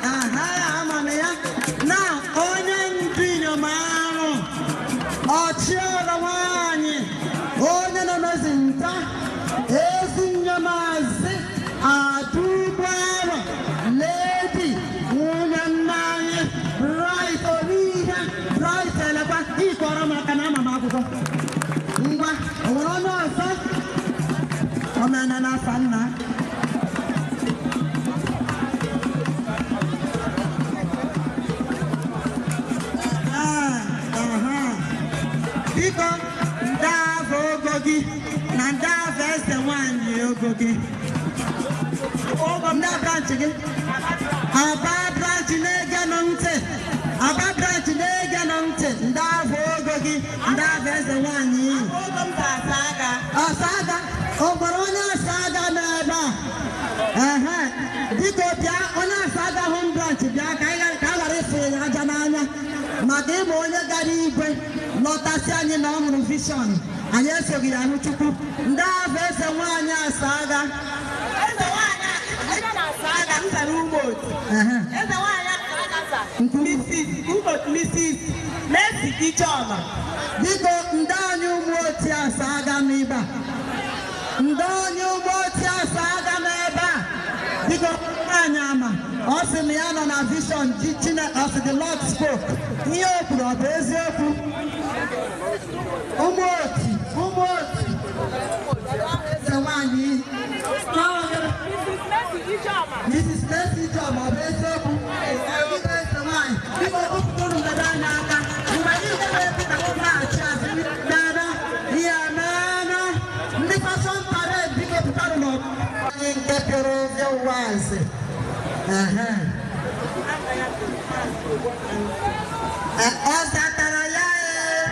Aha, ama m ya. Na onye ndu inyom ahụ, ọchịagha nwanyị, onye na-emezi nta, ezi nnyemazi, adụgbọrọ, lady, nwunye nna anyị, Bright Orihe, Bright Elekwa, ịkọrọ m aka na ama m akwụkwọ. Ngwa, o nwere onye ọzọ? Omena n'afa nna. Biko, ndị afọ ogo gị na ndị afọ eze nwanyị ogo gị. Ndị branch gị. Aba branch na-ege nụ ntị. Aba branch na-ege nụ ntị. Ndị afọ ogo gị, ndị afọ eze nwanyị. Ogo m ga-asa aka. Asaga, o nwere onye asaga nọ ebe a? Ehe, biko bịa, onye asaga home branch bịa ka anyị ka a ghara ịfụ ya aja n'anya. Maka ịma onye gara igwe lọtasị anyị na ọ hụrụ vision. Anyị esoghị ya hụ Chukwu. Ndị afọ eze nwaanyị asaga. Eze nwaanyị a na-asa aka m zara ụmụ otu. Ehe. Eze nwaanyị asa aka Mrs. Mrs. Mercy Ijeọma. Biko ndị anyị ụmụ oti asaga n'ebe a. Ndị anyị ụmụ oti asaga n'ebe a. Biko anyị ama. Ọ sị na ya nọ na vision ji Chineke, ọ sị the Lord spoke. Ihe o kwuru ọ bụ eziokwu? Ụmụ oti, ụmụ oti. Eze nwaanyị. Mrs. Mercy Ijeọma. Mrs. Mercy Ijeọma ọ bụ eziokwu? Biko eze nwaanyị. Biko kụpụtụrụ mgbede anyị aka. Mgbe niile na-ekwu ka ọ na-achị azụ n'ebe ihe emeela. Ndị fashion parade biko pụtarụ n'ọgbọ. Anyị nke pịrị ụvịa ụwa eze. Ehe. Ọ zatara ya ee.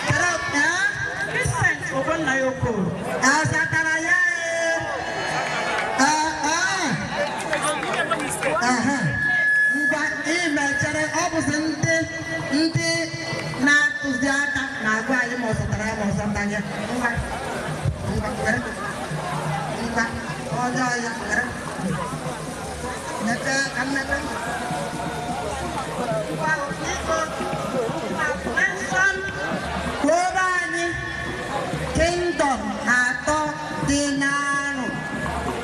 Kere, ee? Vincent Ogbonnaya Okoro. Ọ zatara ya ee. Ee, ee. Ehe. Ngwa imechere ọ bụzi ndị ndị na-atụzi aka na-agwa anyị ma ọ zụtara ya ma ọ zụtaghị ya. Ngwa, ngwa, were. Ngwa, onye ọya, were. Mepee ka m mepee. Ngwa, biko, Mention kwuoro anyị kingdom atọ dị n'arụ.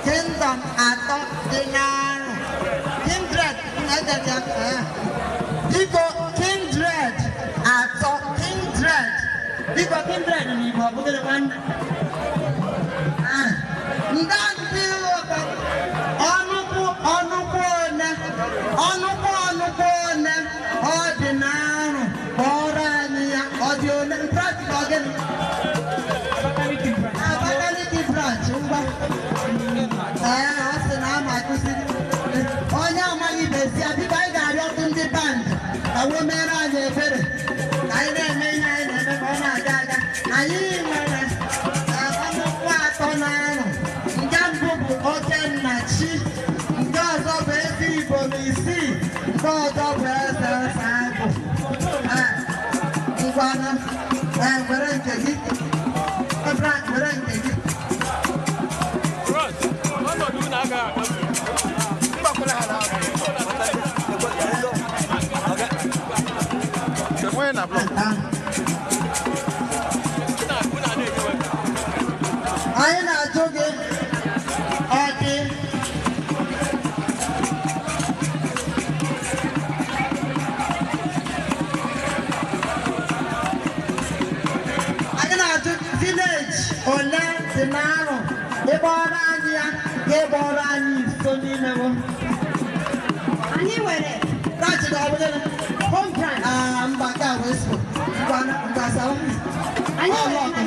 Kingdom atọ dị n'arụ. Kindred, edere ya, ee. Biko, kindred atọ, kindred. Biko, kindred n'Igbo ọ bụgịrị nwanne? Ah, ndị ndị ọnụkwụ ọnụkwụ one, ọnụkwụ ọnụkwụ one, ọ dị n'arụ, kpọrọ anyị ya, ọ dị one, branch ka ọ gịnị? Abakaliki branch. Abakaliki branch, ngwa. Ee, ọ sị na ama akụziri. Onye amaghị bezie, biko anyị ga-arịọtụ ndị band ka wee mere anyị ebere. Ka anyị na-eme ihe anyị na-eme ka ọ na-aga aga. Anyị nwere ọnụkwụ atọ na-arụ. Nke mbụ bụ oke nna chi, nke ọzọ bụ eze Igbo na isii, nke ọzọ bụ eze eze agụ. Ee, ngwanụ, ee, were nke gị. Were nke gị. Ọnọdụ unu agaghị agafe. Ah. Unu a na-enyewe. Anyị na-ajụ gị ọ dị anyị na-ajụ village ole dị n'arụ ịgbọrọ anyị ya ga-ịgbọrọ anyị iso n'ime wo. Anyị nwere Branch ga ọ bụ gịnị? Home branch. Ah, mba, nke a wee so. Ngwa, ngwa, sawa. Anyị Ọ nwere lọkọ.